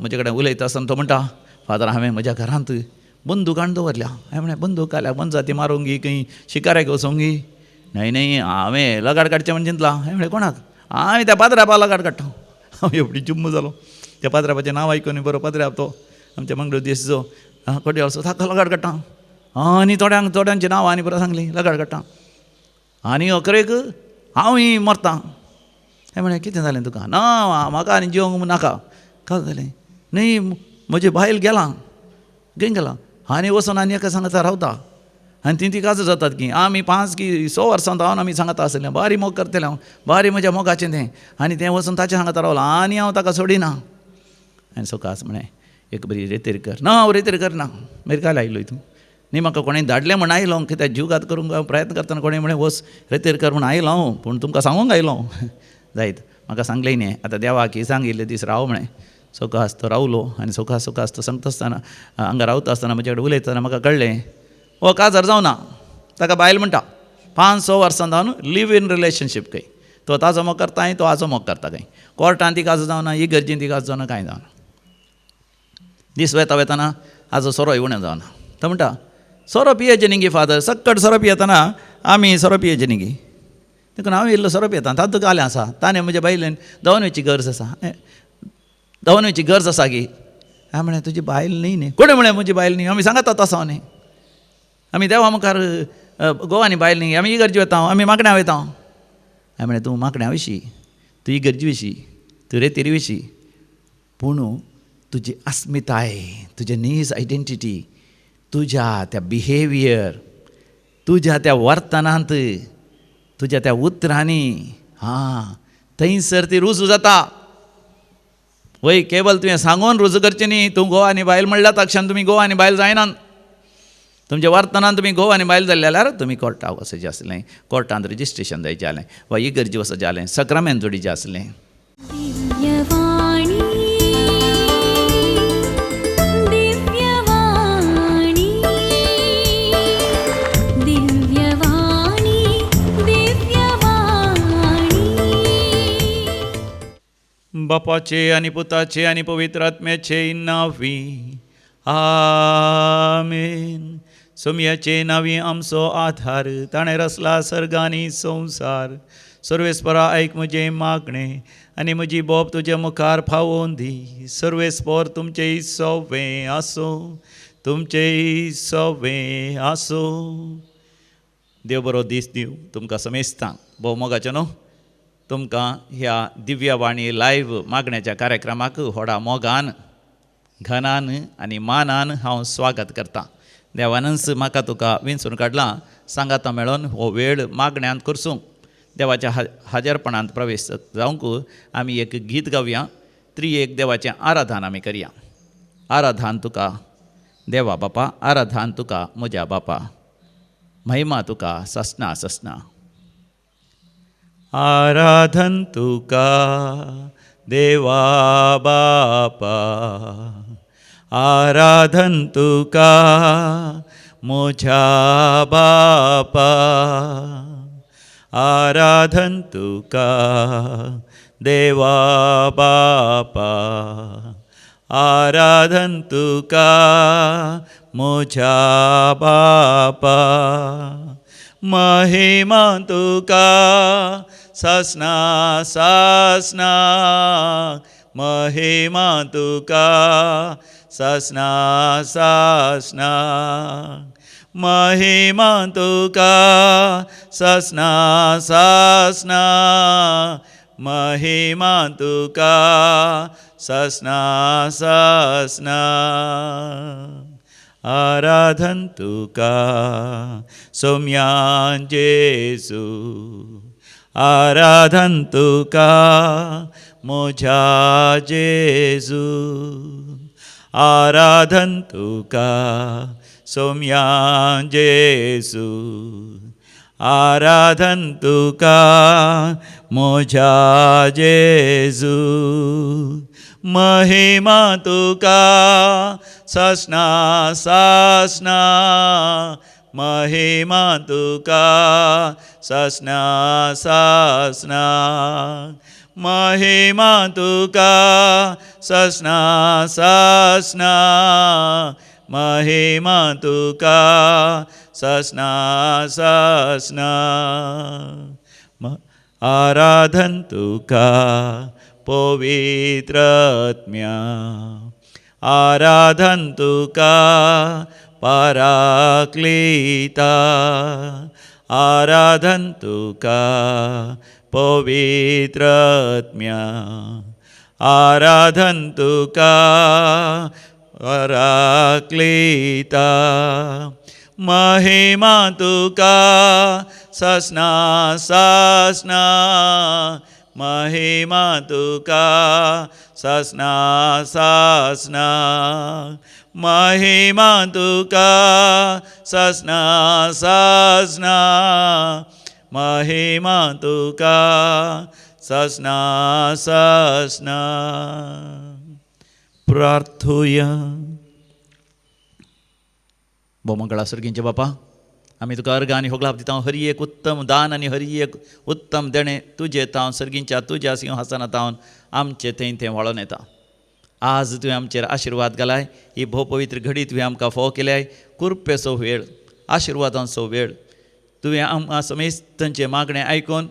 म्हजे कडेन उलयता आसतना तो म्हणटा, फादर हांवें म्हज्या घरांत बंदूक हाडून दवरल्या. हांवें म्हणलें, बंदूक घाल्या मनजाती मारूंक गी खंय शिकाऱ्याक वचोंक गी? न्हय न्हय, हांवें लगाड काडचें म्हण चिंतलां. हांवें म्हणलें, कोणाक? हांवें त्या पाद्रापा लगाड काडटा. हांव एवढी जुम्म जालो त्या पाद्रापाचें नांव आयकून. बरो पाद्राप तो आमच्या मंगळूर देसचो कोट्याळचो, ताका लगाड काडटा. आनी थोड्यांक थोड्यांची नांवां आनी बरें सांगलीं, लगाड काडटा आनी अकरेक हांवूय मरता. हांवें म्हणलें, कितें जालें तुका? ना म्हाका आनी जिवंक नाका. कांय जालें? न्हय म्हजें बायल गेलां, खंय गेलां आनी वचून आनी एका सांगता रावता आनी ती तिकाच जातात की आमी 5 की 6 वर्सां जावन आमी सांगता आसलें, बारी मोग करतलें हांव, बारी म्हज्या मोगाचें तें, आनी तें वचून ताचें सांगता रावलां आनी हांव ताका सोडिना. आनी सकास म्हळें, एक बरी रेतेर कर. ना हांव रेतेर करना. मागीर काय आयलो तूं? न्ही म्हाका कोणें धाडलें म्हण आयलो, कित्याक जीवघात करूंक हांव प्रयत्न करतना कोणें म्हळें वच रेतेर कर म्हण आयलो हांव, पूण तुमकां सांगूंक आयलो. जायत म्हाका सांगलें न्ही, आतां देवाक सांगिल्ले दीस राव म्हळें. सकास तो रावलो आनी सकास सकास तो सांगता आसतना हांगा रावता आसतना म्हजे कडेन उलयतना म्हाका कळ्ळें हो काजार जावना, ताका बायल म्हणटा. 5-6 वर्सां जावन लिव इन रिलेशनशीप खंय, तो ताजो मोग करता आनी तो हाजो मोग करता खंय. कोर्टान ती काजू जावना, इगर्जेन ती काजू जावना, कांय जावना. दीस वेता वेताना हाजो सोरोय उणें जावना. तो म्हणटा, सोरो पियेचे न्ही गी फादर, सक्कड सोरो पियेतना आमी सोरो पियेचे न्ही गी, देखून हांव इल्लो सोरो पियेता, तातूंत घालें आसा ताणें म्हज्या बायलेन धांवन वयची गरज आसा, धांवन वयची गरज आसा गी. हांवें म्हळें, तुजी बायल न्ही न्ही. कोणें म्हळें म्हजी बायल न्ही? आमी सांगता तसो न्ही, आमी देवा मुखार गोवानी बायल न्ही, आमी इगर्जी वता, आमी मागण्या वयता. हांवें म्हळें, तूं मागण्या वयशी, तूं इगर्जी वयशी, तूं रेतीर वयशी, पूण तुजी अस्मिताय, तुजे नीज आयडेंटिटी, तुज्या त्या बिहेवियर, तुज्या त्या वर्तनांत, तुज्या त्या उतरांनी, हां थंयसर ती रुजू जाता. वय केवल तुवें सांगून रुजू करचें न्ही. तूं घोव आनी बायल म्हणल्यार तक्षण तुमी घोव आनी बायल जायनात. तुमच्या वर्तनान तुमी घोव आनी बायल जाल्ले जाल्यार तुमी कोर्टाक वचचें आसलें, कोर्टांत रजिस्ट्रेशन जायचें आसलें, वा इगर्जी वचचें आसलें, सक्रामेंत जोडीचें आसलें. बापाचे आनी पुताचे आनी पवित्र आत्म्याचे नांवी आमेन. सोमयाचे नांवी आमचो आधार, ताणें रचला सर्ग आनी संवसार. सर्वेस्परा आयक म्हजें मागणें आनी म्हजी बोब तुज्या मुखार पावोवन दी. सर्वेस्पर तुमचें सवें आसूं, तुमचें सवें आसूं. देव बरो दीस दिवं तुमकां समेस्तांक. भोव मोगाचें न्हू तुमकां ह्या दिव्यवाणी लायव्ह मागण्याच्या कार्यक्रमाक व्हडा मोगान, घनान आनी मानान हांव स्वागत करतां. देवानच म्हाका तुका विंचून काडलां, सांगाता मेळोन हो वेळ मागण्यांत करसूंक, देवाच्या हाजरपणांत प्रवेश जावंक आमी एक गीत गावया. त्रिएक देवाचें आराधन आमी करया. आराधन तुका देवा बापा, आराधन तुका म्हज्या बापा, महिमा तुका ससना ससना. आराधन तुका देवा बापा, आराधन तुका म्हज्या बापा, आराधन तुका देवा बापा, आराधन तुका म्हज्या बापा, महिमा तुका ससना ससना, महिमा तुका ससना ससना, महिमा तुका ससना ससना, महिमा तुका ससना ससना. आराधन तुका सोम्यान जेजू, आराधन तुका म्हज्या जेजू, आराधन तुका सोम्यान जेजू, आराधन तुका म्हज्या जेजू, महिमा तुका ससना ससना, महिमा तुका ससना ससना, महिमा तुका ससना ससना, महिमा तुका ससना ससना। आराधन तुका पवित्र आत्म्या, आराधन तुका पराक्लीता, आराधन तुका पवित्र आत्म्या, आराधन तुका पराक्लीता। महिमा तुका ससना ससना, महिमा तुका ससना ससना, महिमा तुका ससना ससना, महिमा तुका ससना ससना। प्रार्थुया। भोवमंगळा सर्गींचे बापा, आमी तुका अर्घ आनी होगलाप दिता। हरी एक उत्तम दान आनी हरी एक उत्तम देणें तुजें तावन सर्गींच्या तुज्या सिंहासना तावन आमचें थंय थंय व्हाळोन येता। आज तुवें आमचेर आशिर्वाद घालाय, ही भोव पवित्र घडी तुवें आमकां फोव केल्याय। कुरपेचो वेळ, आशिर्वादांचो वेळ, तुवें आमकां समेस्तांचें मागणें आयकून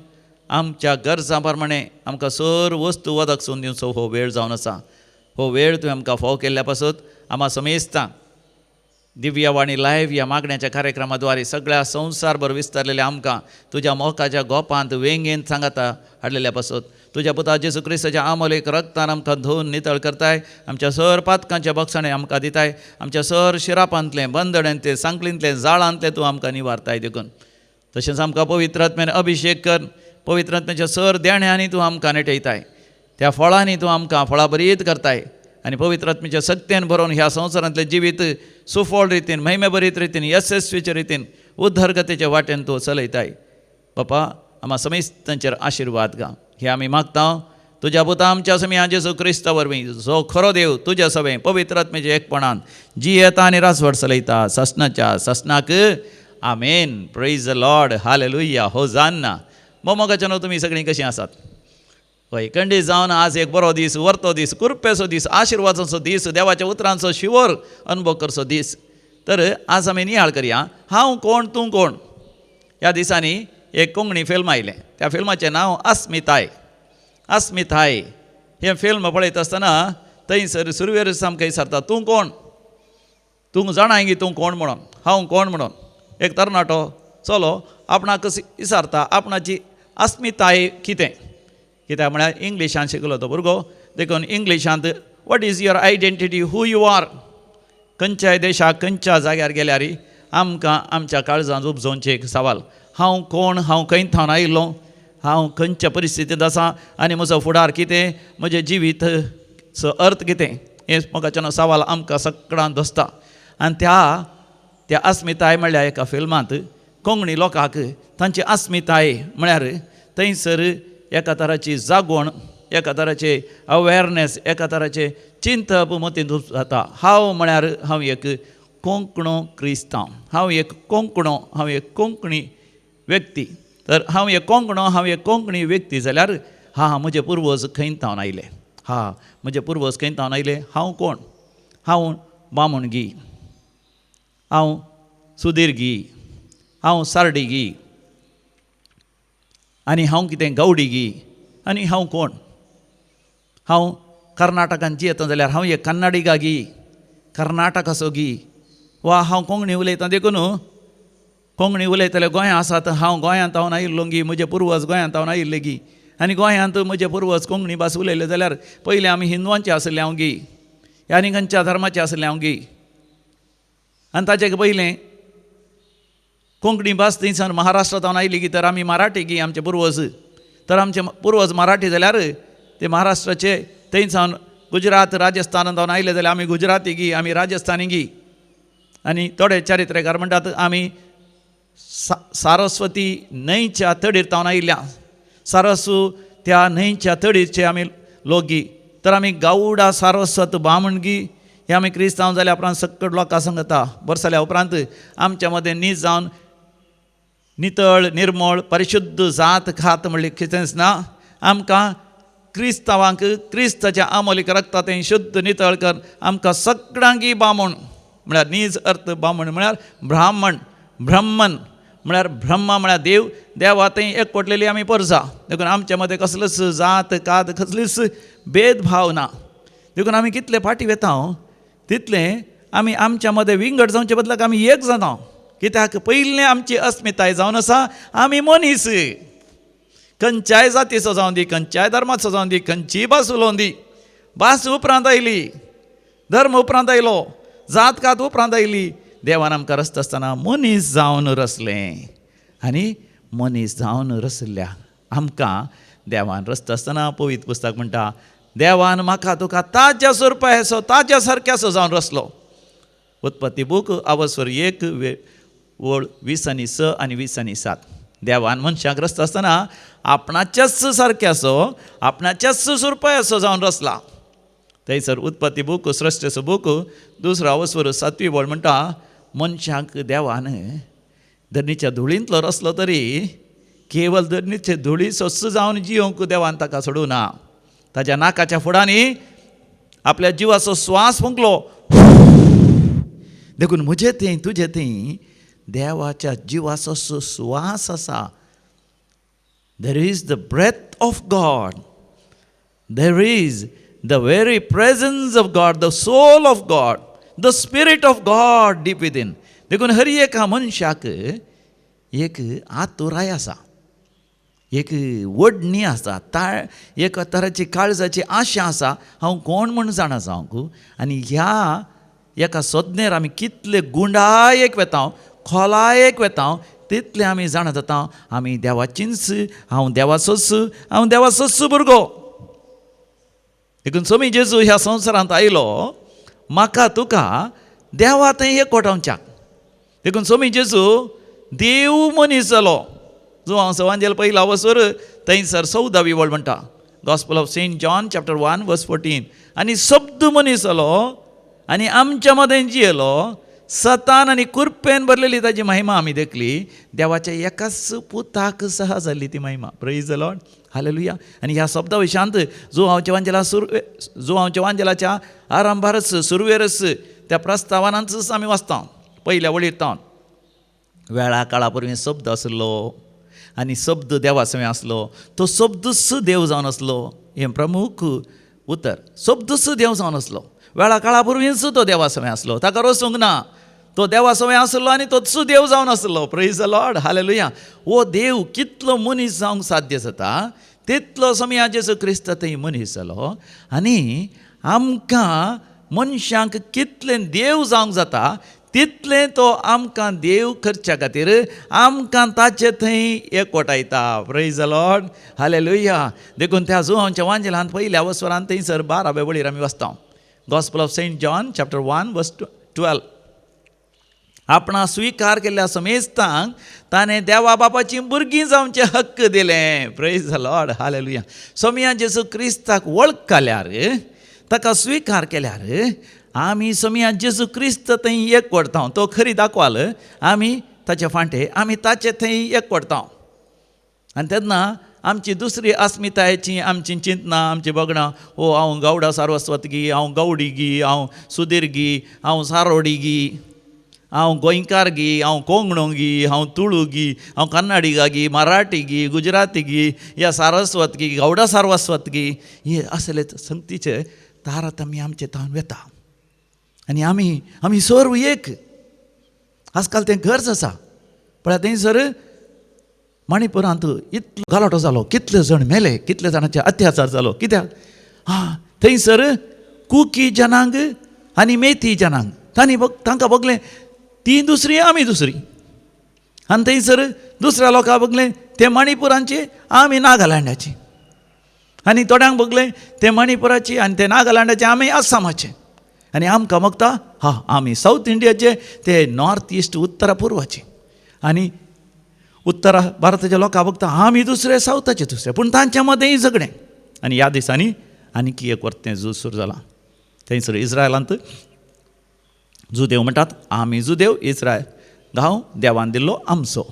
आमच्या गरजां प्रमाणें आमकां सर वस्तू वदक सोन दिवचो हो वेळ जावन आसा। हो वेळ तुवें आमकां फोव केल्ल्या पासत आमकां समेस्तांक दिव्यवाणी लायव्ह ह्या मागण्याच्या कार्यक्रमा सगळ्या संवसारभर विस्तारलेल्या आमकां तुज्या मोगाच्या गोपांत वेंगेंत सांगाता हाडलेल्या पासत तुज्या पुता जेजू क्रिस्ताच्या आमोलेक रक्तान आमकां धुवन नितळ करताय, आमच्या सर पातकांच्या बक्षाणे आमकां दिताय, आमच्या सर शिरापांतलें बंदड्यांतलें सांकळींतलें जाळांतलें तूं आमकां निवारताय। देखून तशेंच आमकां पवित्र आत्म्यान अभिशेक कर, पवित्र आत्म्याच्या सर देण्यांनी तूं आमकां नेटयताय, त्या फळांनी तूं आमकां फळां बरीत करताय आनी पवित्र आत्म्याच्या सक्तेन भरोवन ह्या संवसारांतलें जिवीत सुफळ रितीन, महिमेभरीत रितीन, यशस्वीचे रितीन, उद्धारगतेच्या वाटेन तूं चलयताय। बापा आमकां समेस्तांचेर आशिर्वाद गा, हे आमी मागता तुज्या पुता आमच्या समी जेजू क्रिस्ता वरवीं, जो खरो देव तुज्या सवें पवित्र आत्म्याच्या एकपणान जी येता आनी राजवट चलयता ससनाच्या ससनाक। आमेन। Praise the Lord, hallelujah, hosanna. मोमोगाच्या न्हू तुमी सगळीं कशीं आसात? हय, कंडी जावन आज एक बरो दीस, वर्तो दीस, कुरपेचो दीस, आशिर्वादाचो दीस, देवाच्या उतरांचो शिवर अनुभव करचो दीस। तर आज आमी नियाळ करया, हांव कोण तूं कोण। ह्या दिसांनी एक कोंकणी फिल्म आयलें, त्या फिल्माचें नांव अस्मिताय। अस्मिताय हें फिल्म पळयता आसतना थंयसर सुरवेर सामकें विचारता, तूं कोण, तूं जाणाय गी तूं कोण म्हणून, हांव कोण म्हणून। एक तरणाटो चलो आपणाक विचारता आपणाची अस्मिताय कितें, कित्याक म्हळ्यार इंग्लिशान शिकलो तो भुरगो, देखून इंग्लिशांत what is your identity, who you are. खंयच्याय देशाक खंयच्या जाग्यार गेल्यार आमकां आमच्या काळजांत उपजोवचें एक सवाल, हांव कोण, हांव खंय थावन आयिल्लो, हांव खंयच्या परिस्थितींत आसा आनी म्हजो फुडार कितें, म्हजें जिवीत अर्थ कितें, हें म्हाका सवाल आमकां सगळ्यांक दसता। आनी त्या त्या अस्मिताय म्हणल्यार एका फिल्मांत कोंकणी लोकांक तांची अस्मिताय म्हळ्यार थंयसर एका तराची जागवण, एका तराचे अवेरनेस, एका तराचें चिंतप मतींत जाता। हांव म्हळ्यार हांव एक कोंकणो क्रिस्तांव, हांव एक कोंकणो, हांव एक कोंकणी व्यक्ती। तर हांव एक कोंकणो, हांव एक कोंकणी व्यक्ती जाल्यार हा म्हजे पुर्वज खंय थावन आयले, हा म्हजे पुर्वज खंय थावन आयले, हांव कोण, हांव बामणगी, हांव सुदीरगी, हांव सारडीगी आनी हांव कितें गावडीगी आनी हांव कोण, हांव कर्नाटकान जियेता जाल्यार हांव एक कन्नाडिगा गी, कर्नाटकाचो गी, वा हांव कोंकणी उलयतां देखून कोंकणी उलयतले गोंयांत आसात, हांव गोंयांत हांव आयिल्लो गी, म्हजे पुर्वज गोंयांत हांव आयिल्ले गी आनी गोंयांत म्हजे पुर्वज कोंकणी भास उलयले जाल्यार पयलीं आमी हिंदवांचे आसले हांव गी, आनी खंयच्या धर्माचे आसले हांव गी। आनी ताचे पयलें कोंकणी भास थंयसान महाराष्ट्रांत आयली गी तर आमी मराठी गी आमचे पुर्वज, तर आमचे पुर्वज मराठी जाल्यार ते महाराष्ट्राचे थंयसान गुजरात राजस्थानांत आयले जाल्यार आमी गुजराती गी, आमी राजस्थानी गी। आनी थोडे चारित्र्यकार म्हणटात आमी सारस्वती न्हंयच्या तडीर तावन आयिल्ल्या, सारसू त्या न्हंयच्या तडीरचे आमी लोक गी, तर आमी गावडा सारस्वत बामण गी। हे आमी क्रिस्तांव जाल्या उपरांत सक्कड लोकां सांगता बरसल्या उपरांत आमच्या मदें नीज जावन नितळ निर्मळ परिशुद्ध जात खात म्हणली कितेंच ना, आमकां क्रिस्तांवांक क्रिस्ताच्या आमोलीक रक्ता तें शुद्ध नितळ कर आमकां सगळ्यांकी बामण म्हळ्यार नीज अर्थ बामण म्हळ्यार ब्राह्मण, ब्रह्मन म्हळ्यार ब्रह्मा म्हळ्यार देव, देवा थंय एकवटलेली आमी परजा. देखून आमच्या मदें कसलोच जात कात कसलीच भेदभाव ना. देखून आमी कितले फाटीं वेता तितलें आमी आमच्या मदें विंगड जावचे बदलाक आमी एक जाता. कित्याक पयलें आमची अस्मिताय जावन आसा आमी मनीस. खंयच्याय जातीचो जावं दी, खंयच्याय धर्माचो जावं दी, खंयचीय भास उलोवं दी, भास उपरांत आयली, धर्म उपरांत आयलो, जात कात उपरांत आयली. देवान आमकां रचता आसतना मनीस जावन रचलें आनी मनीस जावन रचल्या आमकां देवान रचता आसतना पवित्र पुस्तक म्हणटा देवान म्हाका तुका ताज्या स्वरुपाचो ताज्या सारक्याचो जावन रचलो. उत्पत्ती बूक अवसर 1 ओळ 20 आनी 6 आनी 20 आनी 7. देवान मनशाक रचता आसतना आपणाच्याच सारक्याचो आपणाच्याच स्वरुपाचो जावन रचला. थंयसर उत्पत्ती बूक सृश्टेचो बूक 2 अवसर 7 ओळ म्हणटा मनशाक देवान धरणीच्या धुळींतलो रचलो तरी केवल धरणीचे धुळी सोस जावन जियोंक देवान ताका सोडूं ना. ताज्या नाकाच्या फुडांनी आपल्या जिवाचो श्वास फुंकलो. देखून म्हजे थंय तुजे थंय देवाच्या जिवाचो श्वास आसा. There is the breath of God, there is the very presence of God, the soul of God, the spirit of God deep within. देखून हर एका मनशाक एक आतुराय आसा, एक वडणी आसा, एक तराची काळजाची आशा आसा हांव कोण म्हूण जाणा जावंक. आनी ह्या एका सोदनेर आमी कितले गुंडायेक वेता, खोलायेक वेता, तितले आमी जाणा जाता आमी देवाचींच, हांव देवाचोच, हांव देवाचोच भुरगो. देखून स्वामी जेजू ह्या संवसारांत आयलो म्हाका तुका देवा थंय एकवटावच्याक. देखून स्वामी जेजू देव मनीस जालो. जो हांव सवांजेल 1 अवसर थंयसर 14वी वळ म्हणटा, gospel of Saint John chapter 1 verse 14. आनी शब्द मनीस जालो आनी आमच्या मदें जियेलो, सतान आनी कुरपेन भरलेली ताजी महिमा आमी देखली. देवाच्या एकाच पुताक सह जाल्ली ती महिमा. Praise the Lord, hallelujah. आनी ह्या शब्दा विशांत जो हांवच्या वांजेला जो हांवच्या वांजेलाच्या आरंभारच सुरवेरच त्या प्रस्तावनांतच आमी वाचता पयल्या वळीर तावन. वेळा काळा पूर्वी शब्द आसलो आनी शब्द देवा सवें आसलो, तो शब्दूच देव जावन आसलो. हें प्रमुख उतर, शब्दूच देव जावन आसलो. वेळा काळा पूर्वीच तो देवा सवें आसलो, ताका रचूंक ना. तो देवा सवें आसलो आनी तोच देव जावन आसलो. Praise the Lord, hallelujah. हो देव कितलो मनीस जावंक साध्य जाता तितलो समया जेजू क्रिस्त थंय मनीस जालो आनी आमकां मनशांक कितलें देव जावंक जाता तितलें तो आमकां देव करच्या खातीर आमकां ताचे थंय एकवटायता. प्रेज the Lord, hallelujah. देखून त्या जुवांच्या वांजेलांत 1 अवसरांत थंयसर 12 वळीर आमी वाचता, gospel of Saint John chapter 1 verse 12. आपणा स्विकार केल्ल्या समेस्तांक ताणें देवा बापाची भुरगीं जावचे हक्क दिलें. Praise the Lord, hallelujah. Somaiya जेजू क्रिस्ताक वळखल्यार, ताका स्विकार केल्यार आमी सोमया जेजू क्रिस्त थंय एकवटता. तो खरी दाखवाल आमी ताचे फांटे, आमी ताचे थंय एकवटता. आनी तेन्ना आमची दुसरी अस्मितायेची आमची चिंतना, आमची बगणां, ओ हांव गौडा सारस्वत गी, हांव गौडी गी, हांव सुदीर गी, हांव सारोडी गी, हांव गोंयकार गी, हांव कोंकणो गी, हांव तुळू गी, हांव कन्नाडिगा गी, मराठी गी, गुजराती गी, या सारस्वत गी, गौडा सारस्वत गी, हे असले संगतीचे तारतम्य आमचे तावन वेता. आनी आमी आमी सर्व एक. आजकाल तें गरज आसा. पळय थंयसर मणिपुरांत इतलो गलाटो जालो, कितले जाण मेले, कितले जाणांचे अत्याचार जालो. कित्याक? आं, थंयसर कुकी जनांग आनी मेथी जनांग तांणी तांकां बगलें ती दुसरी आमी दुसरी. आनी थंयसर दुसऱ्या लोकांक बगलें ते मणिपुरांचे आमी नागालँडाचे. आनी थोड्यांक बगलें ते मणिपुराचे आनी ते नागालँडाचे आमी आसामाचे. आनी आमकां मगता हा आमी सावथ इंडियाचे, ते नॉर्थ इस्ट उत्तरा पुर्वाचे. आनी उत्तर भारताच्या लोकांक बगता आमी दुसरे, सावथाचे दुसरे. पूण तांच्या मदेंय झगडें. आनी ह्या दिसांनी आनीक एक वर्तें झूज सुरू जालां थंयसर इस्रायलांत. जुदेव म्हणटात आमी जुदेव, इस्रायल गांव देवान दिल्लो आमचो.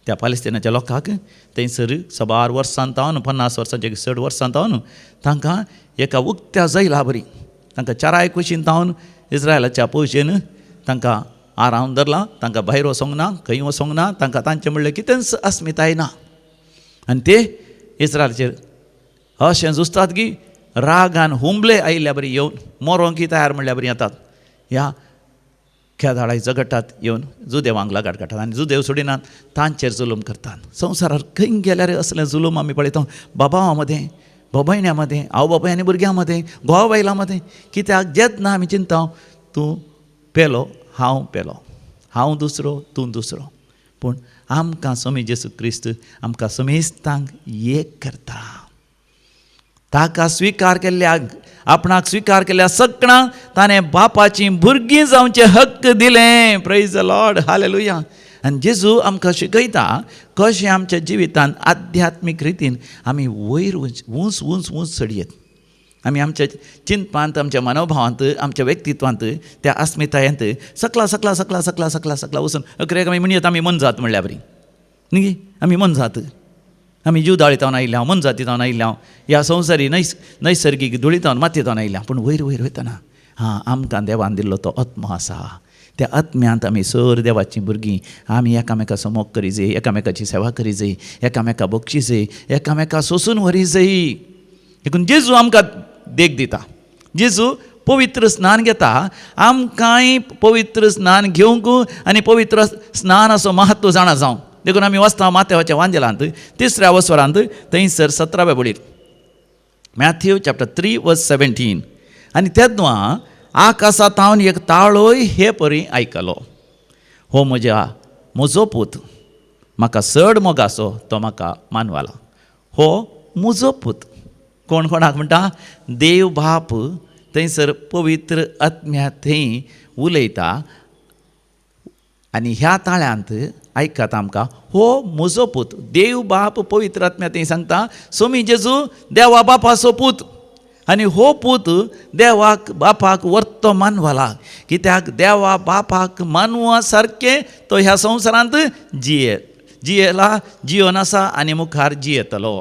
त्या पालेस्तिनाच्या लोकांक थंयसर सबार वर्सां तावन 50 वर्सांचे चड वर्सां तावन तांकां एका उक्त्या जैला बरी तांकां चाराय कुशीन तावन इस्रायलाच्या पयशेन तांकां आरावन धरला. तांकां भायर वचोंक ना, खंय वचोंक ना, तांकां तांचें म्हणलें कितेंच अस्मिताय ना. आनी ते इस्रायलाचेर अशें झुजतात की रागान हुमले आयिल्ल्या बरी येवन मरोंकी तयार म्हणल्या बरी येतात. ह्या खेदाळाय झगडटात येवन जुदेवांक लगाड काडटात आनी जुदेव सोडिनात, तांचेर जुलूम करतात. संवसारार खंय गेल्यार असलें जुलूम आमी पळयता. बाबां मदें, भयण्यां मदें, आवय बापाय आनी भुरग्यां मदें, घोव बायलां मदें. कित्याक जेन्ना आमी चिंता तूं पेलो हांव पेलो, हांव दुसरो तूं दुसरो, पूण आमकां स्वामी जेजू क्रिस्त आमकां समेस्तांक एक करता. ताका स्विकार केल्ल्या, आपणाक स्विकार केल्ल्या सगळ्यां ताणें बापाचीं भुरगीं जावचें हक्क दिलें. Praise the Lord, hallelujah. आनी जेजू आमकां शिकयता कशें आमच्या जिवितांत आध्यात्मीक रितीन आमी वयर ऊंच ऊंच ऊंच ऊंच चडयेत. आमी आमच्या चिंतपांत, आमच्या मनोभावांत, आमच्या व्यक्तित्वांत, त्या अस्मितायेंत सकला सकला सकला सकला सकला सकला वचून अकरेक आमी म्हणयत आमी मनजात म्हणल्या बरी न्ही, आमी मनजात, आमी जुदाळी तावन आयिल्ल्या, मनजाती तावन आयिल्ल्या, ह्या संवसारी नैसर्गीक धुळी तावन माती तावन आयिल्ल्या. पूण वयर वयर वयतना हां आमकां देवान दिल्लो तो आत्मो आसा. त्या आत्म्यांत आमी सर देवाचीं भुरगीं. आमी एकामेका समोग करी जाय, एकामेकाची सेवा करी जाय, एकामेका बक्षी जाय, एकामेका सोसून व्हरी जाय. देखून जेजू आमकां देख दिता. जेजू पवित्र स्नान घेता, आमकांय पवित्र स्नान घेवंक आनी पवित्र स्नानाचो महत्व जाणा जावं. देखून आमी वचता माथ्याच्या वांजेलांत 3ऱ्या वसवरांत थंयसर 17व्या बडीर, मॅथ्यू चॅप्टर 3 वर्स 17. आनी तेन्ना आकाशा तावन एक ताळोय हे परी आयकलो, हो म्हज्या म्हजो पूत, म्हाका चड मोगासो, तो म्हाका मानवाला. हो म्हजो पूत. कोण कोणाक म्हणटा? देव बाप थंयसर पवित्र आत्म्या थंय उलयता आनी ह्या ताळ्यांत आयकात आमकां, हो म्हजो पूत. देव बाप पवित्र आत्म्या थंय सांगता स्वामी जेजू देवा बापाचो पूत आनी हो पूत देवाक बापाक वर्तो मानवाला. कित्याक देवा बापाक मानवा सारकें तो ह्या संवसारांत जियेला, जियोन आसा आनी मुखार जियेतलो.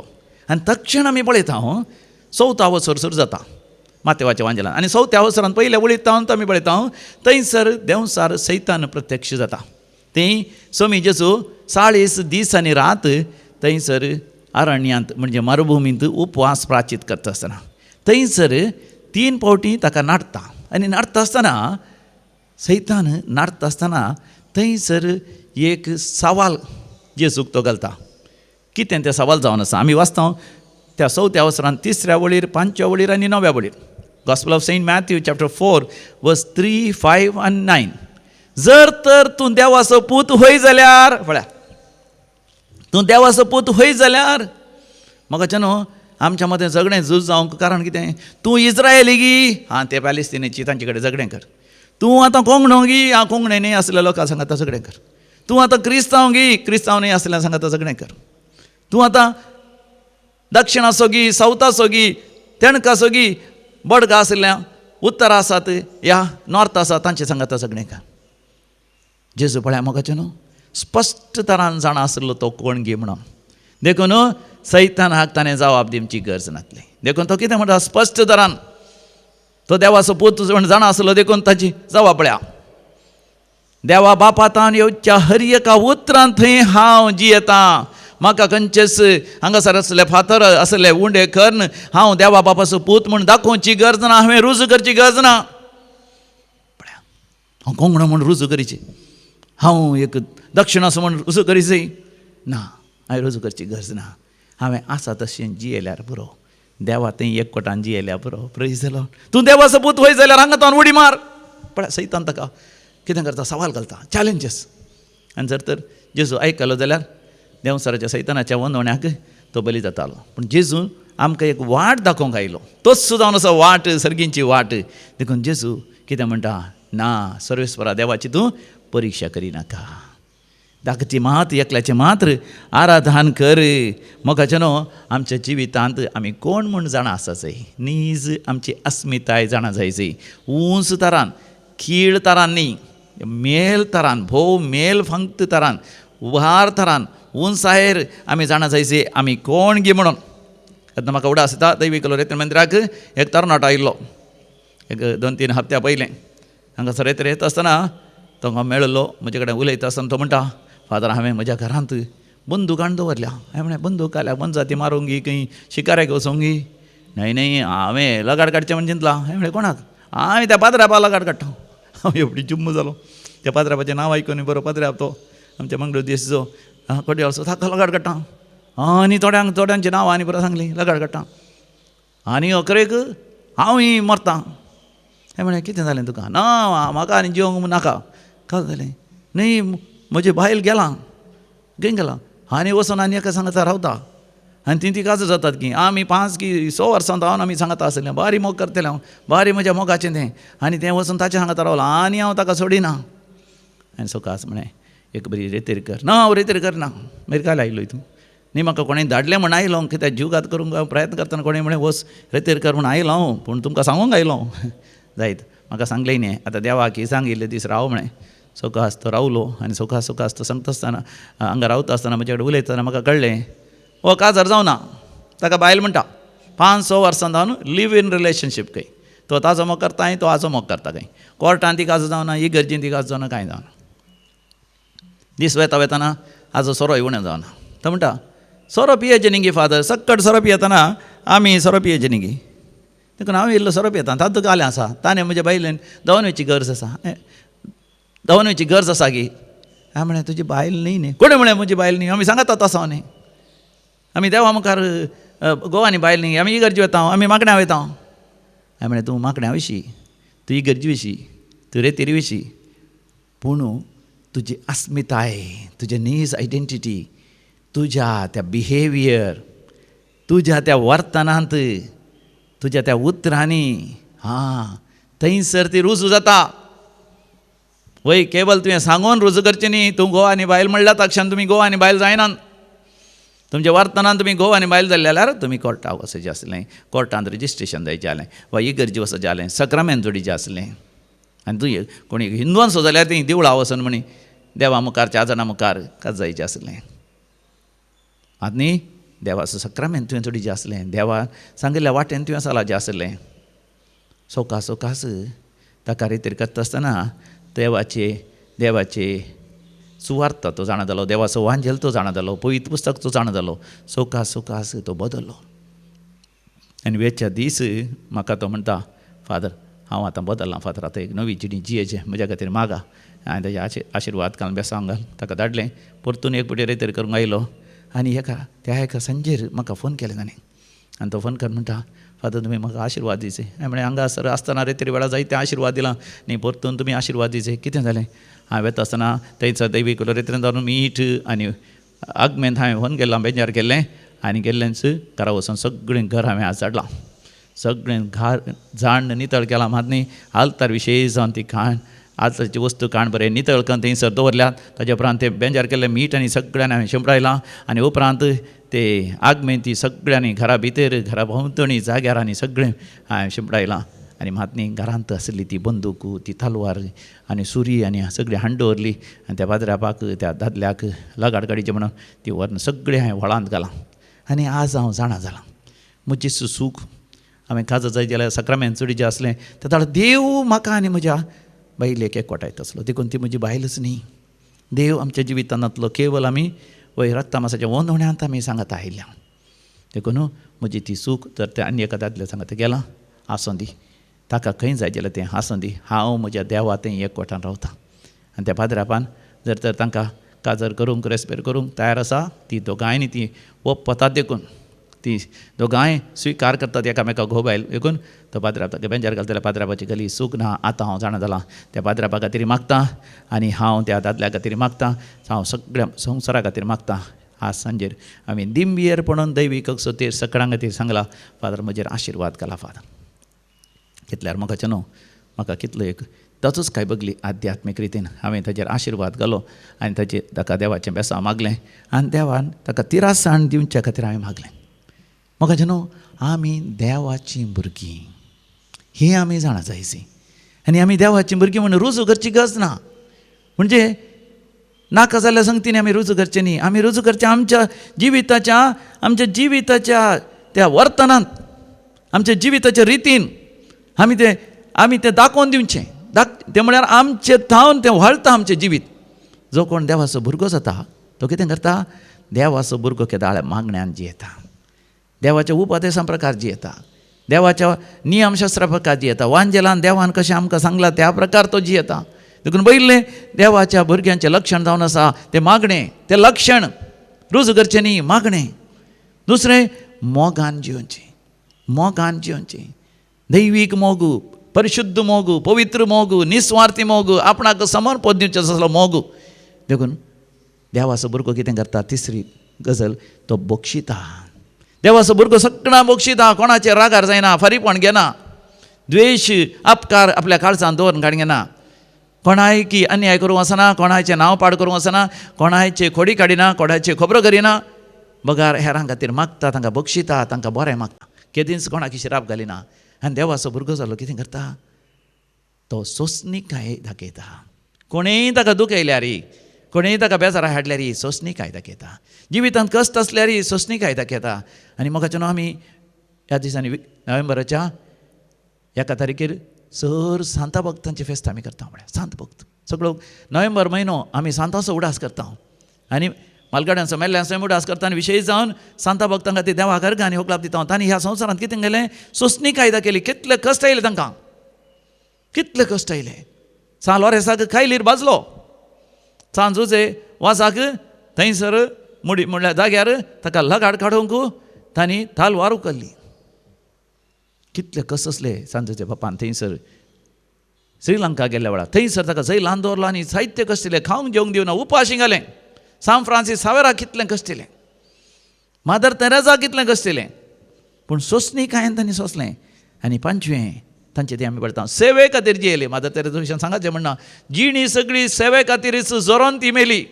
आनी तक्षण आमी पळयता हो चवथो वसर सुरू जाता माथ्याच्या वांजेलान आनी चवथ्या वसरान पयल्या वळीत तावन आमी पळयता थंयसर देंवसार सैतान प्रत्यक्ष जाता. थंय स्वामी जेजू 40 दीस आनी रात थंयसर अरण्यांत म्हणजे मरुभुमींत उपवास प्राचीत करता आसतना थंयसर 3 फावटी ताका नाडटा आनी नाडटा आसतना सैतान नाडटा आसतना थंयसर एक सवाल जेजूक तो घालता. कितें तें सवाल जावन आसा आमी वाचता त्या चवथ्या वसरान 3ऱ्या वळीर, 5व्या वळीर आनी 9व्या वळीर. Gospel of Saint Matthew chapter 4 verse 3, 5 आनी 9. जर तर तूं देवाचो पूत होय जाल्यार, पळया तूं देवाचो पूत होय जाल्यार, म्हाका न्हू आमच्या मदें झगडें झूज जावंक कारण कितें, तूं इस्रायली गी, हां ते पॅलेस्टिनाची तांचे कडेन झगडें कर. तूं आतां कोंकणो गी, हां कोंकणे न्ही आसल्या लोकां सांगाता झगडें कर. तूं आतां क्रिस्तांव गी, क्रिस्तांव न्ही आसल्या सांगाता झगडें कर. तूं आतां दक्षिणाचो गी, सावथाचो गी, तेणकाचो गी, बडगा आसल्या उत्तर आसात या नॉर्थ आसात तांचे सांगाता झगडें कर. जेजू पळया मोगाचें न्हू स्पश्ट तरान जाणा आसलो तो कोण गी म्हणून. देखून सैतानाक ताणें जवाब दिवची गरज नासली. देखून तो कितें म्हणटा स्पश्ट तरान, तो देवाचो पूत म्हण जाणा आसलो देखून ताची जवाब पळया, देवा बापातान येवच्या हर एका उतरान थंय हांव जियेतां, म्हाका खंयचेच हांगासर आसले फातर आसले उंडे करून हांव देवा बापाचो पूत म्हूण दाखोवची गरज ना, हांवें रुजू करची गरज ना. पळया हांव कोंकणो म्हूण रुजू करीची, हांव एक दक्षिणाचो म्हूण रुजू करीची ना, हांवें रुजू करची गरज ना. हांवें आसा तशें जियेल्यार पुरो, देवा थंय एकवटान जियेल्यार पुरो. प्रेज the Lord. तूं देवाचो पूत वय जाल्यार हांगा तावन उडी मार. पळय सैतान ताका कितें करता, सवाल घालता, चॅलेंजीस. आनी जर तर जेजू आयकलो जाल्यार देंवचाराच्या सैतानाच्या वंदवण्याक तो बली जातालो. पूण जेजू आमकां एक वाट दाखोवंक आयलो, तोच जावन आसा वाट, सर्गींची वाट. देखून जेजू कितें म्हणटा, ना सर्वेस्परा देवाची तूं परिक्षा करिनाका, दाखची मात एकल्याचें मात्र आराधन कर. मोगाचें न्हू आमच्या जिवितांत आमी कोण म्हूण जाणा आसा जाय, नीज आमची अस्मिताय जाणा जाय जाय. उंच तरान, खीळ तरान न्ही, मेल तरान, भोव मेल फंक्त तरान, वार तरान उंचायेर आमी जाणा जायचे आमी कोण गी म्हणून. तेन्ना म्हाका उडास येता दैवी कलोर मंदिराक एक तरणाटो आयिल्लो एक 2-3 हप्त्या पयलें. हांगासर रेतर येता आसतना तो हांगा मेळिल्लो, म्हजे कडेन उलयता आसतना तो म्हणटा, फादर हांवें म्हज्या घरांत बंदूक हाडून दवरल्या. हांवें म्हणलें बंदूक घाल्या मोनजाती मारूंक गी खंय शिकारेक वचोंक गी? न्हय न्हय, हांवें लगाड काडचें म्हण चिंतलां. हांवें म्हणलें कोणाक? हांवें त्या पाद्रापा लगाड काडटा. हांव एवढी जुम्म जालो त्या पाद्रापाचें नांव आयकून. बरो पाद्राप तो आमच्या मंगळूर देसचो कोडयाळचो, ताका लगाड काडटा. आनी थोड्यांक थोड्यांचीं नांवां आनी बरें सांगलीं लगाड काडटा आनी अकरेक हांवूय मरता. हांवें म्हणलें कितें जालें तुका? ना म्हाका आनी जिवंक नाका. कांय जालें? न्हय म्हजें बायल गेलां. खंय गेलां? आनी वचून आनी एका सांगता रावता आनी ती तिकाच जातात की आमी 5 की 6 वर्सां जावन आमी सांगता आसलें, बारी मोग करतलें हांव, बारी म्हज्या मोगाचें तें. आनी तें वचून ताचें सांगता रावलां आनी हांव ताका सोडिना. आनी सकास म्हळें एक बरी रेतेर कर. ना हांव रेतेर करना. मागीर काय आयलो तूं? न्ही म्हाका कोणें धाडलें म्हण आयलो, कित्याक जीवघात करूंक हांव प्रयत्न करतना कोणें म्हणलें वच रेतेर कर म्हण आयलो हांव, पूण तुमकां सांगूंक आयलो. जायत म्हाका सांगलें न्ही आतां देवाक सांग इल्ले दीस राव म्हळें. सकास तो रावलो आनी सकास सकास तो सांगता आसतना हांगा रावता आसतना म्हजे कडेन उलयतना म्हाका कळ्ळें हो काजार जावना, ताका बायल म्हणटा. 5-6 वर्सां जावन लिव इन रिलेशनशीप खंय, तो ताजो मोग करता आनी तो हाजो मोग करता खंय. कोर्टान ती काजू जावना, इगर्जेन ती काजू जावना, कांय जावना. दीस वेता वेताना हाजो सोरोय उणें जावना. तो म्हणटा सोरो पियेचे न्ही गी फादर, सक्कट सोरो पियेतना आमी सोरो पियेचे न्ही गी, देखून हांव इल्लो सोरो पियेता, तातूंत घालें आसा ताणें म्हज्या बायलेन धांवन वयची गरज आसा, धांवन वयची गरज आसा गी. हांवें म्हणलें तुजी बायल न्ही न्ही. कोणें म्हणलें म्हजी बायल न्ही? आमी सांगता तसो न्ही, आमी देवा मुखार गोवानी बायल न्ही, आमी इगर्जी वता, आमी मागण्या वयता. हांवें म्हणलें तूं मागण्या वयशी, तूं इगर्जी वयशी, तूं रेतीर वयशी, पूण तुजी अस्मिताय, तुजे नीज आयडेंटिटी, तुज्या त्या बिहेवियर, तुज्या त्या वर्तनांत, तुज्या त्या उतरांनी, हां थंयसर ती रुजू जाता. वय केवल तुवें सांगून रुजू करचें न्ही. तूं घोव आनी बायल म्हणल्यार तक्षण तुमी घोव आनी बायल जायनात. तुमच्या वर्तनान तुमी घोव आनी बायल जाल्ले जाल्यार तुमी कोर्टाक वचचें आसलें, कोर्टांत रजिस्ट्रेशन जायचें आसलें, वा इगर्जी वचचें आसलें, सक्रामेंत जोडीचें आसलें. आनी तूं कोणी हिंदूआंचो जाल्यार ती देवळां वचून म्हणी देवा मुखार 4 जाणां मुखार काज जायचें आसलें. आतां न्ही देवाचो सक्रामेंत तुवें जोडीचें आसलें, देवा सांगिल्ल्या वाटेन तुवें चलाचें आसलें. सवकास सवकास ताका रेतीर करता आसतना देवाचे देवाचे सुवार्थ तो जाणा जालो, देवाचो वांजेल तो जाणा जालो, पवित्र पुस्तक तो जाणा जालो. सवकास सवकास तो बदल्लो. आनी वेच्या दीस म्हाका तो म्हणटा, फादर हांव आतां बदल्लां फादर, आतां एक नवी जिणी जियेचें म्हज्या खातीर मागा. हांवें ताजे आशिर्वाद घालून बेसांव घाल ताका धाडलें. परतून एक फावटी रेतीर करूंक आयलो आनी एका त्या एका सांजेर म्हाका फोन केलें ताणें. आनी तो फोन कर म्हणटा, फादर तुमी म्हाका आशिर्वाद दिवचे. हांवें म्हणलें हांगा सर आसतना रेतीर वेळार जायते आशिर्वाद दिला न्ही, परतून तुमी आशिर्वाद दिवचे. कितें जालें? हांवें वेता आसतना थंयसर दैवीक रेतीन जावन मीठ आनी आगमेंत हांवें फोन केल्लो, बेंजार केल्लें आनी गेल्लेंच घरा वचून सगळें घर हांवें आज हाडलां, सगळें घर झाड नितळ केलां. मात न्ही आल्तार विशेश जावन ती खाण आल्तारची वस्तू काण बरें नितळ करून थंयसर दवरल्यात. ताजे उपरांत तें बेंजार केल्लें मीठ आनी सगळ्यांनी हांवें शिंपडायलां आनी उपरांत ते आगमेन ती सगळ्यांनी घरा भितर घरा भोंवतणी जाग्यार आनी सगळें हांवें शिंपडायलां. आनी मात न्ही घरांत आसली ती बंदूक, ती तलवार आनी सुरी आनी सगळी हांड दवरली आनी त्या पाद्र्यापाक त्या दादल्याक लगाड काडीची म्हणून ती व्हरून सगळें हांवें व्हळांत घालां. आनी आज हांव जाणा जालां म्हजें सूख हांवें काजर जायत जाल्यार सक्रामेंत चडीचें आसलें तेदाळ देव म्हाका आनी म्हज्या बायलेक एकवटायत आसलो. देखून ती म्हजी बायलच न्ही, देव आमच्या जिवितांतलो केवल आमी वय रक्तामासाच्या वंदोण्यांत आमी सांगत आयिल्ल्या. देखून म्हजी ती सूख तर तें आनी एका दादल्या सांगत गेलां आसूं दी, ताका खंय जाय जाल्यार तें आसूं दी, हांव म्हज्या देवा तें एकवटान रावता. आनी त्या पाद्रापान जर तर तांकां काजर करूंक रेस्पेर करूंक तयार आसा ती दोगांयनी ती ओपतात, देखून ती दोगांय स्विकार करतात एकामेका घोव बायल. देखून तो पाद्राप ताका बेंजार घालता जाल्यार पाद्रापाची गली सूख ना. आतां हांव जाणा जालां त्या पाद्रापा खातीर मागता आनी हांव त्या दादल्या खातीर मागता, हांव सगळ्या संवसारा खातीर मागता. आज सांजेर आमी दिंबियेर पणून दैवीक सोतेर सगळ्यां खातीर सांगला, फादर म्हजेर आशिर्वाद घाला फादर. कितल्यार म्हाका न्हू म्हाका कितलो एक ताचोच काय बगली आध्यात्मीक रितीन हांवें ताजेर आशिर्वाद घालो आनी ताजेर ताका देवाचें बेसांव मागलें आनी देवान ताका तिरासाण दिवच्या खातीर हांवें मागलें. म्हाका न्हू आमी देवाचीं भुरगीं ही आमी जाणा जायची आनी आमी देवाचीं भुरगीं म्हणून रुजू करची गरज ना. म्हणजे नाका जाल्ल्या संगतीन आमी रुजू करचें न्ही. आमी रुजू करचें आमच्या जिविताच्या, आमच्या जिविताच्या त्या वर्तनांत, आमच्या जिविताच्या रितीन आमी तें दाखोवन दिवचें. तें म्हळ्यार आमचें थावन तें व्हाळटा आमचें जिवीत. जो कोण देवाचो भुरगो जाता तो कितें करता? देवाचो भुरगो केदाळ मागण्यान जियेता, देवाच्या उपदेसा प्रकार जियेता, देवाच्या नियमशास्त्रा प्रकार जियेता, वांजेलान देवान कशें आमकां सांगलां त्या प्रकार तो जियेता. देखून पयलें देवाच्या भुरग्यांचें लक्षण जावन आसा तें मागणें, तें लक्षण रुजू करचें न्ही, मागणें. दुसरें मोगान जियोवचें, मोगान जियोवचें, दैवीक मोग, परिशुद्ध मोग, पवित्र मोग, निस्वार्थी मोग, आपणाक समर्पण दिवचें असलो मोग. देखून देवाचो भुरगो कितें करता? तिसरी गजल तो बक्षिता. देवाचो भुरगो सगळ्यां बक्षिता, कोणाचेर रागार जायना, फारीपण घेना, द्वेश अपकार आपल्या काळजान दवरून काडून घेना, कोणायकी अन्याय करूंक वचना, कोणाचें नांव पाड करूंक वचना, कोणायचे खोडी काडिना, कोणाचे खबरो करिना, बगार हेरां खातीर मागता, तांकां बक्षिता, तांकां बरें मागता, केदींच कोणाक शिराप घालिना. आनी देवाचो भुरगो जालो कितें करता? तो सोंसणीकाय दाखयता. कोणेय ताका दुखयल्यार, कोणेय ताका बेजारा हाडल्यार सोंसणीकाय दाखयता. जिवितांत कश्ट आसल्यार सोंसणीकाय दाखयता. आनी मोगाचें न्हू आमी ह्या दिसांनी नोव्हेंबराच्या 1 तारखेर सर सांता भक्तांचें फेस्त आमी करता. म्हळ्यार सांत भक्त सगळो नोव्हेंबर म्हयनो आमी सांताचो उडास करता आनी मालगाड्यांचो मेल्ल्यांचो उडास करता आनी विशेश जावन सांता भक्तां खातीर देवाक अर्घ आनी होकलाप दिता. तांणी ह्या संवसारांत कितें केलें? सोंसणीकाय दाखयली. कितले कश्ट आयले तांकां, कितले कश्ट आयले. सान लोरेसाक कायलीर भाजलो, सांजूचे वासाक थंयसर मुडी म्हणल्यार जाग्यार ताका लगाड काडूंक तांणी तालवार उखल्ली. कितले कश्ट आसले सांजूचे बापान थंयसर श्रीलंका गेल्ल्या वेळार. थंयसर ताका जैलान दवरलो आनी साहित्य कश्ट दिलें, खावंक जेवंक दिवना, उपाशी घालें. सान फ्रांसीस सावेराक कितलें कश्ट दिलें, मादर तेरेजाक कितलें कश्ट दिलें, पूण सोंसणीकायेन तांणी सोंसलें. आनी पांचवें तांचें तें आमी पळयता सेवे खातीर जियेली. मादर तेरेजा विशयान सांगाचें म्हणना, जिणी सगळी सेवे खातीरच जोरोन ती मेली.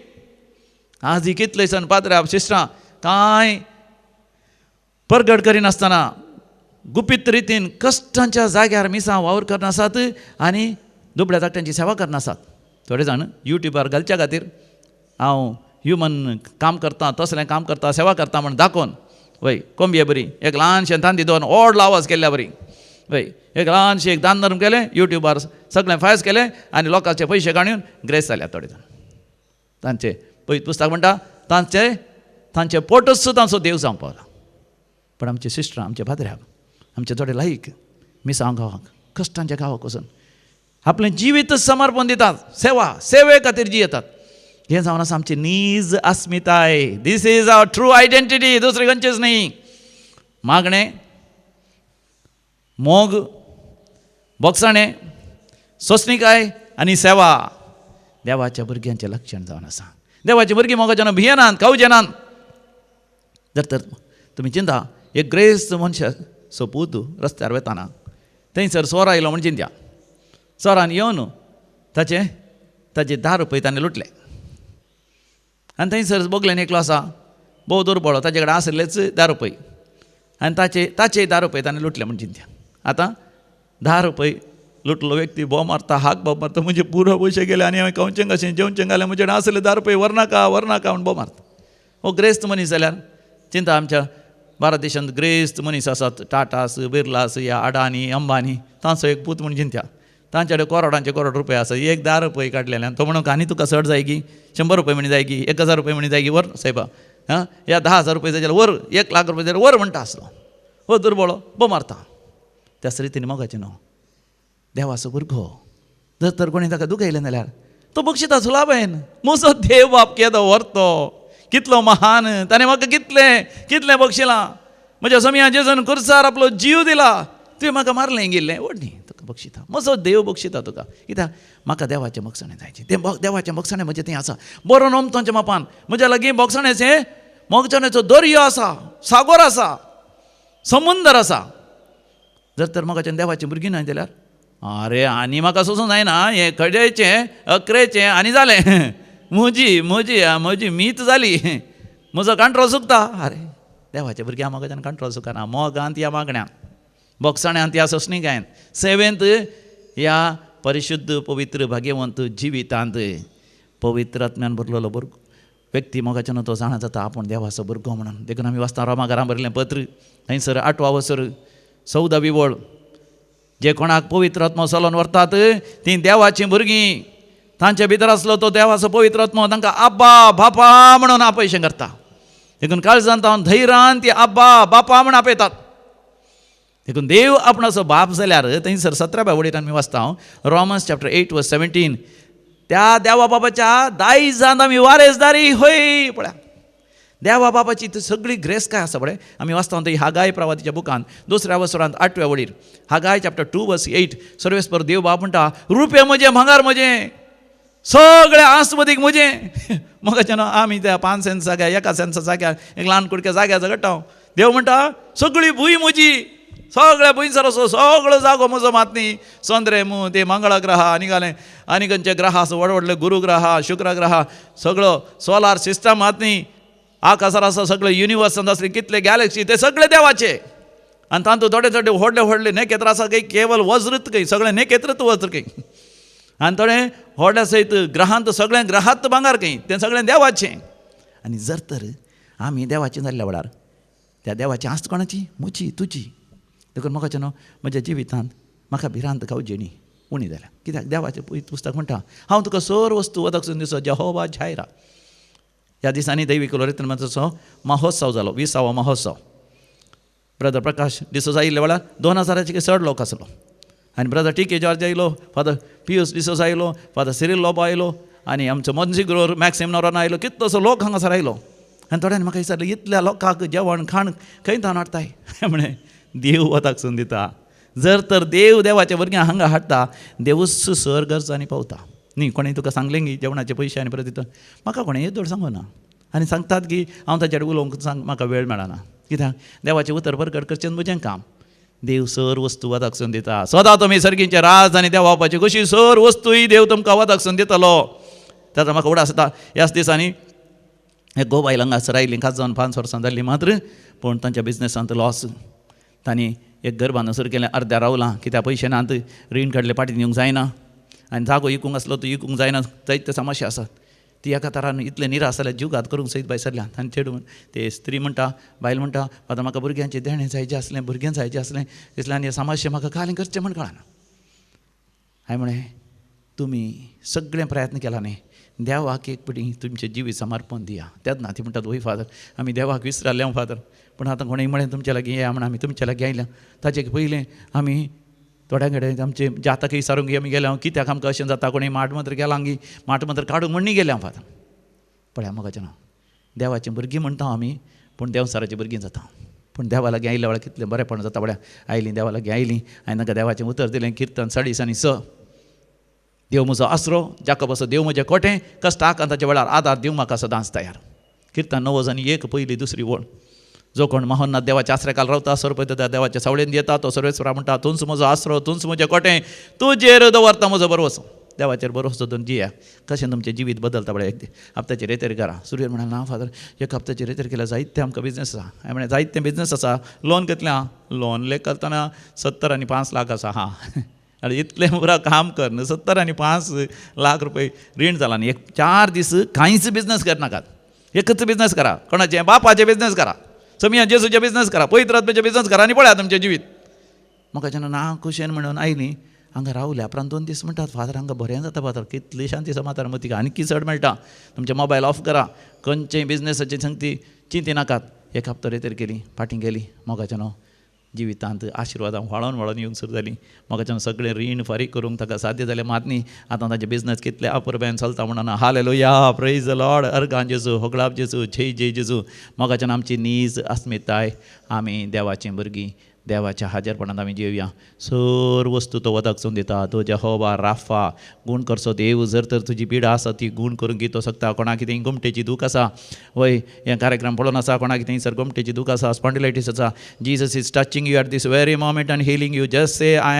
आज ही कितले सन पाद्रा सिस्टरां कांय परगट करिनासतना गुपीत रितीन कश्टांच्या जाग्यार मिसां वावर करनासात आनी दुबळ्या धाकट्यांची सेवा करनासात. थोडे जाण युट्यूबार घालच्या खातीर हांव ह्युमन काम करता, तसलें काम करता, सेवा करता म्हण दाखोवन वय कोंबये बरी एक ल्हानशें तांदी दवरून व्हडलो आवाज केल्ल्या बरी वय एक ल्हानशें एक दान धर्म केलें, युट्यूबार सगळें फायज केलें आनी लोकांचे पयशे काडून ग्रेस जाल्या थोडे जाण. तांचे पयत पुस्तक म्हणटा तांचे तांचे पोटच तांचो देव जावंक पावला. पण आमचे सिस्टरां, आमचे भादऱ्याक, आमचे थोडे लायक मिसांव गांवाक, कश्टांच्या गांवाक वचून आपलें जिवीत समर्पण दितात, सेवा सेवे खातीर जियेतात. हें जावन आसा आमची नीज अस्मिताय. This is our true identity, दुसरें खंयचेच न्ही. मागणें, मोग, बोगसाणें, सोंसणीकाय आनी सेवा देवाच्या भुरग्यांचें लक्षण जावन आसा. देवाची भुरगीं मोगाच्यान भियेनात, कावजेनात. जर तर तुमी चिंता, एक ग्रेस्त मनशाचो पूत रस्त्यार वेताना थंयसर सोर आयलो म्हण चिंत्या. चोरान येवन ताचे ताचे 10 रुपये ताणें लुटले आनी थंयसर बोगलेन एकलो आसा भोव दुर्बळो, ताचे कडेन आशिल्लेच 10 रुपये आनी ताचे ताचे 10 रुपये ताणें लुटले म्हण चिंत्या. आतां 10 रुपये लुटलो व्यक्ती बोव मारता, हाक बोव मारता, म्हणजे पुरो पयशे गेले आनी हांवें खावचें कशें जेवचें घालें, म्हजे कडेन आशिल्ले 10 रुपये व्हर नाका व्हर नाका म्हूण बोव मारता. हो ग्रेस्त मनीस जाल्यार चिंता, आमच्या भारत देशांत ग्रेस्त मनीस आसात, टाटास, बिर्लास, या अडानी, अंबानी, तांचो एक पूत म्हूण चिंत्या. तांचे कडेन करोडांचे करोड रुपये आसा, एक 10 रुपये काडलेले आनी तो म्हणून आनी तुका चड जाय की 100 रुपये म्हणी जाय की 1000 रुपये म्हणी जाय की व्हर सायबा, हां ह्या 10,000 रुपये जाय जाल्यार व्हर, 1 लाख रुपये जाल्यार व्हर म्हणटा आसलो. हो दुर्बळो बो मारता. त्याच रितीन मोगाचें न्हू देवाचो भुरगो जर तर कोणी ताका दुखयलें जाल्यार तो बक्षिता सुलाबेन, म्हजो देव बाप केदो व्हरतो, कितलो महान, ताणें म्हाका कितलें कितलें बक्षिलां, म्हज्या सोम्या जेजून कुर्सार आपलो जीव दिला, तुवें म्हाका मारलें गेल्लें व्हडली तुका बक्षिता, म्हजो देव बक्षिता तुका. कित्याक म्हाका देवाचें बक्षणें जायचें, तें देवाचें बक्षणें म्हजें थंय आसा. बरो नोमतोंच्या मापान म्हज्या लागीं बक्षण्याचें मोगचण्याचो दर्यो आसा, सागोर आसा, समुंदर आसा. जर तर म्हाका देवाचीं भुरगीं न्हय जाल्यार आरे आनी म्हाका सोसूं जायना, हें खडेचें अकरेचें आनी जालें, म्हजी म्हजी म्हजी मीत जाली, म्हजो कंट्रोल सुकता. आरे देवाच्या भुरग्यां म्हाका कंट्रोल सुकना. मोगांत ह्या मागण्यांत, बोगसाण्यांत ह्या सोंसणीकायेन, सेवेंत ह्या परिशुद्ध पवित्र भाग्यवंत जिवितांत पवित्र आत्म्यान भरलेलो भुरगो व्यक्ती मोगाच्यान तो जाणा जाता आपूण देवाचो भुरगो म्हणून. देखून आमी वाचता रोमा घरां बरयलें पत्र थंयसर 8वा वसर 14वी वळ, जे कोणाक पवित्र आत्मो चलोवन व्हरतात तीं देवाचीं भुरगीं. तांचे भितर आसलो तो देवाचो पवित्र आत्मो तांकां आब्बा बापा म्हणून आपयशें करता. देखून काळजांत हांव धैर्यान ती आब्बा बापा म्हूण आपयतात. देखून देव आपणाचो बाप जाल्यार थंयसर 17व्या वळीर आमी वाचता हांव रोमन्स चॅप्टर 8 वर्स 17, त्या देवा बाबाच्या दायजांत आमी वारेसदारी होय. पळया देवा बाबाची ती सगळी ग्रेस काय आसा पळय आमी वाचता थंय हागाय प्रवादीच्या बुकान 2ऱ्या वसरांत 8व्या वळीर, हागाय चॅप्टर 2 वर्स 8, सर्वेस्पर देव बाप म्हणटा रुपये म्हजें भांगार म्हजें सगळें आसमदीक म्हजें. मोगाच्यान आमी त्या 5 सेंट जाग्यार 1 सेंट जाग्यार एक ल्हान कुडक्या जाग्यार झगडटा. देव म्हणटा सगळी भूंय म्हजी, सगळ्या भुंयसर असो सगळो जागो म्हजो मात न्ही. चंद्रे मू ते मंगळ ग्रह आनी घालें आनी खंयचे ग्रह आसा व्हड व्हडले गुरू ग्रह शुक्र ग्रह सगळो सोलार सिस्टम मात न्ही. आकाशार आसा सगळे युनिवर्सांत आसले कितले गॅलेक्सी ते सगळे देवाचे. आनी तातूंत थोडे थोडे व्हडले व्हडले नेकेत्र आसा काही केवल वज्रत काही सगळे नेकेत्रत वज्र काही आनी थोडे व्हडल्या सयत ग्रहांत सगळें ग्रहांत भांगार काही तें सगळें देवाचें. आनी जर तर आमी देवाचें जाल्ल्या वेळार त्या देवाची आस्त कोणाची म्हजी तुजी. देखून म्हाका न्हू म्हज्या जिवितांत म्हाका भिरांत खावची न्ही उणी जाल्या. कित्याक देवाचें पुस्तक म्हणटा हांव तुका सर वस्तू वदक दिसो जेहोवा जायरा. ह्या दिसांनी दैवीक लोरेतनाचो महोत्सव जालो, 20वो महोत्सव. ब्रदर प्रकाश डिसोजा आयिल्ल्या वेळार 2000 चड लोक आसलो. आनी ब्रदर टी के जॉर्ज आयलो, फादर पियूस डिसोजा आयलो, फादर सिरील लोबो आयलो आनी आमचो मोन्सिग्रोर मॅक्सिम नोरोना आयलो. कितलोसो लोक हांगासर आयलो. आनी थोड्यांनी म्हाका विचारलें इतल्या लोकांक जेवण खाण खंय तावन हाडटाय? म्हळें देव वताक दिता. जर तर देव देवाच्या भुरग्यांक हांगा हाडटा देवूच सर गरजांनी पावता न्ही. कोणें तुका सांगलें की जेवणाचे पयशे आनी परत दिता? म्हाका कोणें येदोळ सांगू ना. आनी सांगतात की हांव ताचेर उलोवंक सांग म्हाका वेळ मेळना. कित्याक देवाचें उतर परगट करचें म्हजें काम. देव सर वस्तू वताक दिता. सदां तुमी सर्गींचे राज आनी देवा बापाची कशी सर वस्तूय देव तुमकां वताक दितलो. ताचो म्हाका उडास जाता. ह्याच दिसांनी एक गो बायल हांगासर आयली, खास जावन 5 वर्सां जाल्लीं मात्र, पूण तांच्या बिजनेसांत लॉस. तांणी एक घर बांदून सुरू केलें, अर्द्या रावलां कित्याक पयशे नात, रीण काडलें फाटीं दिवंक जायना आनी जागो इकूंक आसलो तो इकूंक जायना. जायते समस्या आसात. ती एका तरान इतलें निराश जाल्यार जीवघात करूंक सयत भायर सरल्या. आनी चेडूं ते स्त्री म्हणटा बायल म्हणटा आतां म्हाका भुरग्यांचें देणें जायचें आसलें, भुरगें जायचें आसलें, इसल्यान हें समस्या म्हाका कालें करचें म्हण कळना. हांवें म्हळें तुमी सगळें प्रयत्न केला न्ही, देवाक एक पटी तुमचें जिवीत समर्पण दिया. तेन्ना ती म्हणटात वय फादर आमी देवाक विसरले फादर, पूण आतां कोणें म्हळें तुमच्या लागीं येया म्हण आमी तुमच्या लागीं आयल्या. ताचे पयलें आमी थोड्या कडेन आमचे जातकय सारूंक आमी गेले हांव कित्याक आमकां अशें जाता, कोणी माटमंत्र गेलां गी माटमंत्र काडूंक म्हण न्ही गेलें हांव फादर. पळया मोगाचें नांव देवाचीं भुरगीं म्हणटा आमी, पूण देवसाराचीं भुरगीं जाता. पूण देवा लागीं आयिल्ल्या वेळार कितलें बरेंपण जाता. पळया आयलीं देवा लागीं आयलीं आनी तांकां देवाचें उतर दिलें. किर्तन 40 आनी 6, देव म्हजो आसरो, जाकब असो देव म्हजें कोटें, कश्टाक आनी ताच्या वेळार आदार दिवंक म्हाका सदांच तयार. किर्तन 90 आनी 1, पयली दुसरी वळ. जो कोण महोन्नाथ देवाच्या आसऱ्याकाल रावता, सर्व देवाच्या सावळेन येता, तो सर्वेस्वरा म्हणटा तूंच म्हजो आसरो, तूंच म्हजें कोटें, तुजेर दवरता म्हजो भरवसो. देवाचेर भरवसो दवरून जिया. कशें तुमचें जिवीत बदलता पळय. एक हप्त्याचेर रेतेर करा. सुरवेर म्हणा ना फादर एक हप्त्याचेर रेतेर केल्यार जायते आमकां बिजनेस आसा. हांवें म्हणलें जायते बिजनेस आसा, लोन घेतलें आं, लोन लेख करतना 70 आनी 5 लाख आसा. हां आनी इतलें पुरा काम कर न्हू, 70 आनी 5 लाख रुपये रीण जाला न्ही. एक 4 दीस कांयच बिजनेस करनाकात, एकच बिजनेस करा. कोणाचें? बापाचें बिजनेस करा, समिया जेजूचें बिजनेस करा, पवित्र आत्म्याचें बिजनेस करा आनी पळया तुमचें जिवीत. म्हाका जेन्ना ना खुशेन म्हणून आयली हांगा रावल्या उपरांत 2 दीस म्हणटात फादर हांगा बरें जाता फादर, कितली शांती समाधान मतीक आनीक चड मेळटा. तुमचें मोबायल ऑफ करा, खंयचेय बिजनेसाची संगती चिंती नाकात. एक हप्तो रेतेर केली, फाटीं गेली. मोगाचें न्हू जिवितांत आशिर्वादां व्हाळोन व्हाळोन येवंक सुरू जालीं. मोगाच्यान सगळें रीण फारीक करूंक ताका साध्य जालें मात न्ही. आतां ताजे बिजनेस कितले अपुरबायेन चलता म्हणून हालेलुया, प्रेज the Lord, अर्गां जेजू, होगळाप जेजू, जय जय जेजू. मोगाच्यान आमची नीज अस्मिताय, आमी देवाचीं भुरगीं, देवाच्या हाजेरपणांत आमी जेवया. सर वस्तू तो वदक चोवन दिता. तो जेहोवा राफा गूण करचो देव, जर तर तुजी पिडा आसा ती गूण करूंक तो शकता. कोणाक कितें गोमटेची दूख आसा, वय हें कार्यक्रम पळोवन आसा, कोणाक कितें सर गोमटेची दूख आसा, स्पॉन्डिलायटीस आसा, Jesus is touching you at this very moment and healing you. Just say I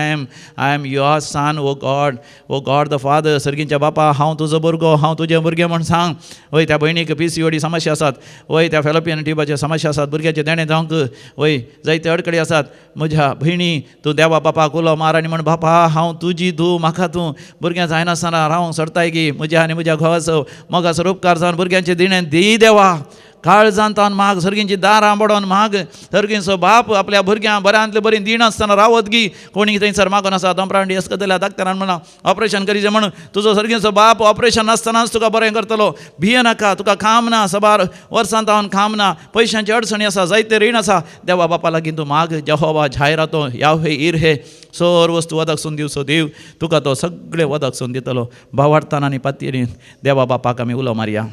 am your son, O God, O God the father. सर्गींच्या बापा हांव तुजो भुरगो, हांव तुजें भुरगें म्हूण सांग. वय त्या भयणीक PCOD समस्या आसात, वय त्या फेलोपियन ट्युबाच्यो समस्या आसात, भुरग्याचें देणें जावंक वय जायते अडकडी आसात. म्हज्या भयणी तूं देवा बापाक उलो मार आनी म्हण, बापा हांव तुजी धूव, म्हाका तूं भुरग्यां जायनासतना रावंक सोडताय गी, म्हज्या आनी म्हज्या घोवाचो मोगाचो उपकार जावन भुरग्यांचे दिणें दी देवा. काळजान तावन माग, सर्गींची दारां बडोवन माग. सर्गींचो बाप आपल्या भुरग्यां बऱ्यांतले बरीं दिनासतना रावत गी. कोणी थंयसर मागून आसा दोंपरांडी अस्कतल्या डाक्टरान म्हणा ऑपरेशन करीचें म्हणून, तुजो सर्गींचो बाप ऑपरेशन नासतनाच तुका बरें करतलो. भिये नाका, तुका काम ना, साबार वर्सां तावन काम ना, पयशांची अडचणी आसा, जायते रीण आसा, देवा बापा लागीं तूं माग. जेहोवा जायरातो यावे इरहे सोर वस्तू वदक सून दिवचो देव तुका तो सगळें वदक सून दितलो. भावार्थान आनी पातयेन देवा बापाक आमी उलो मारया.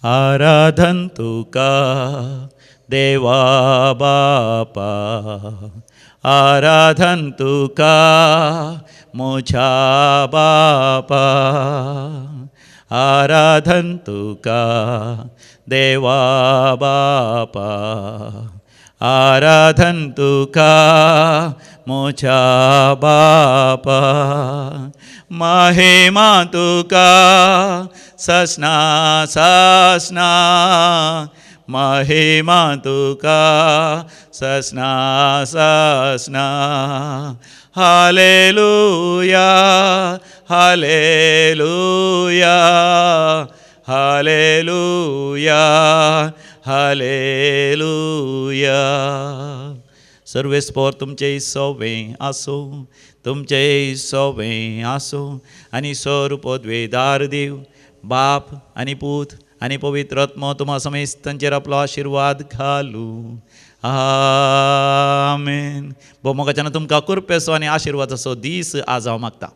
आराधन तुका देवा बापा, आराधन तुका म्हज्या बापा, आराधन तुका देवा बापा, आराधन तुका म्हज्या बापा, महिमा तुका ससना ससना, महिमा तुका ससना ससना. हालेलुया हालेलुया हालेलुया हालेलुया. सर्वेस्पोर तुमचे सोवे आसो, तुमचे सोवे आसो, आनी स्वरूपोद्वेदार देव बाप आनी पूत आनी पवित्र आत्मो तुमा समेस्तांचेर आपलो आशिर्वाद घालू. आमेन. भोव मोगाच्यान तुमकां कृपेचो आनी आशिर्वादाचो दीस आज हांव मागता.